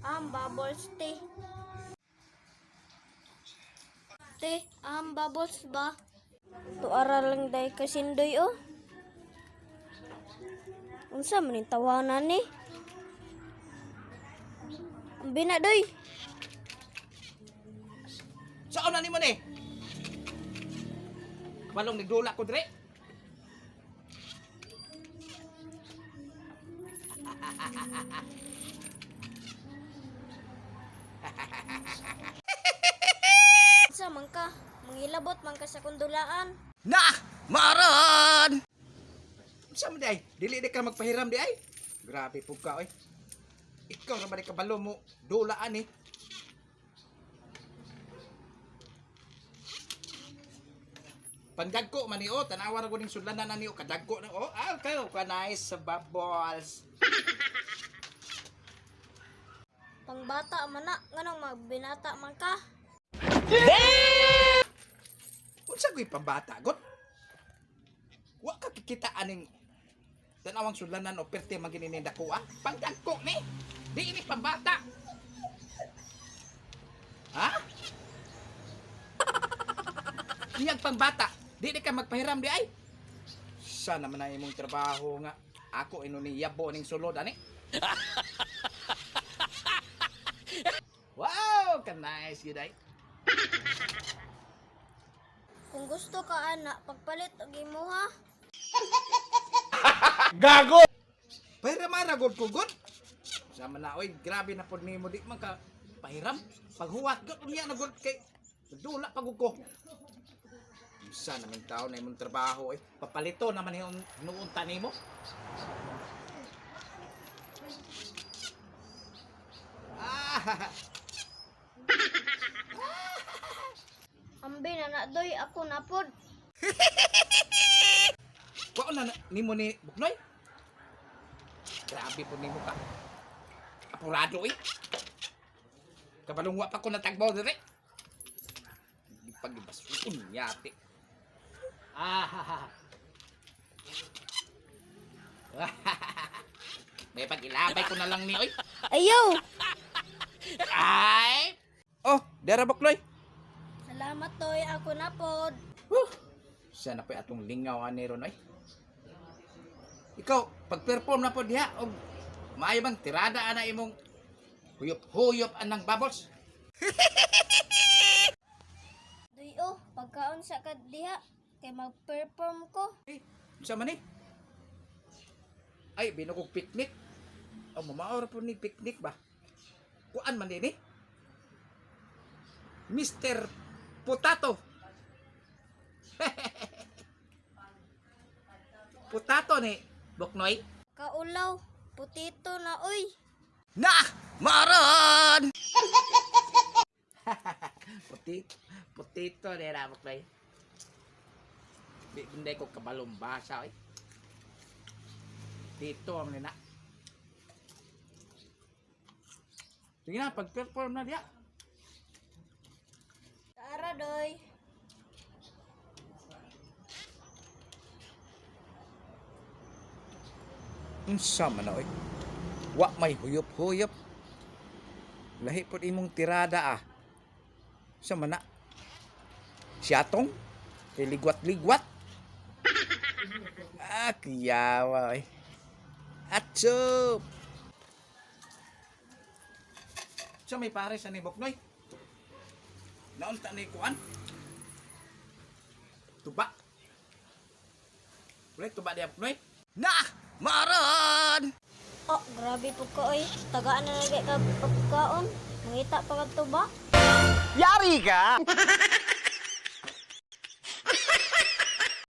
Ang bubbles, te. Te, ang bubbles ba? Tuara lang day kasindoy oh. Unsa man ning tawanan ni? Ang binadoy. Saan na nimo ni? Walong nagdula ko dire. Unsa man ka? Mangilabot man ka sa kundulaan. Na! Maran! Unsa man di ay? Dili di ka magpahiram di ay? Grabe pug ka oy. Ikaw ra ba di kabalo mo dulaan eh. Pandagko man ni oh, tanawa ra ko ning sudlanan na ni oh, kadagko na oh. Ah, kayo ka nice sa bubbles. Pangbata man na, nganong magbinata man ka? Unsa ko'y pambata got? Wa ka kikita aning tanawang sudlanan o perte man gini dako ah. Pangdagko ni. Di ini pambata. Ha? Iyang pambata. Di di ka magpahiram di ay. Sa naman na imong trabaho nga. Ako ino ni yabo ning sulod ani. Wow, ka nice gyud ay. Kung gusto ka ana, pagpalit og imuha. Pahiram ara gud ko gud. Sama na oy, grabe na pod nimo di man ka pahiram. Paghuwat gud unya na gud kay dula pa gud ko. Unsa naman tao na imong trabaho eh. Papalito naman yung noon ta nimo. Ah, Ambi na na doy, ako na pod. Wa na nimo ni Buknoy. Grabe po nimo ka. Apurado eh. Kabalong wa pa ko natagbaw dire. Pagibasuon yati. Ah. May pag-ilabay ko na lang ni oy. Ayaw! Ay. Oh, dara Buknoy. Salamat doy, ako na pod. Whew. Sana pa atong lingaw ani ron ay. Ikaw, pag-perform na po diha og maayo bang tirada ana imong huyop-huyop anang bubbles. Doy oh, pagkaon sa ka diha kay mag-perform ko. Eh, unsa man ni? Ay, binugog picnic. Oh, mamao ra po ni picnic ba? Kuan man din eh. Mr. Potato. Potato ni Boknoy. Kaulaw, putito na oy. Na! Maran! Potato, potato ni ra Boknoy. Di hindi ko kabalumbasa eh. Dito ang nina. Sige na, pag-perform na diya. Tara doy. Unsa man na oy? Wa may huyop-huyop. Lahi pod imong tirada ah. Sa man na? Siyatong? Kay ligwat-ligwat? Ah, kiyawa oy. Atsup! Sa may pare sa ni Boknoy? Naunta ni kuan? Tuba. Ulit tuba diya Boknoy? Na! Maran! Oh, grabe po ka oy. Tagaan na lagi ka pagkaon. Mangita pa ka tuba. Yari ka!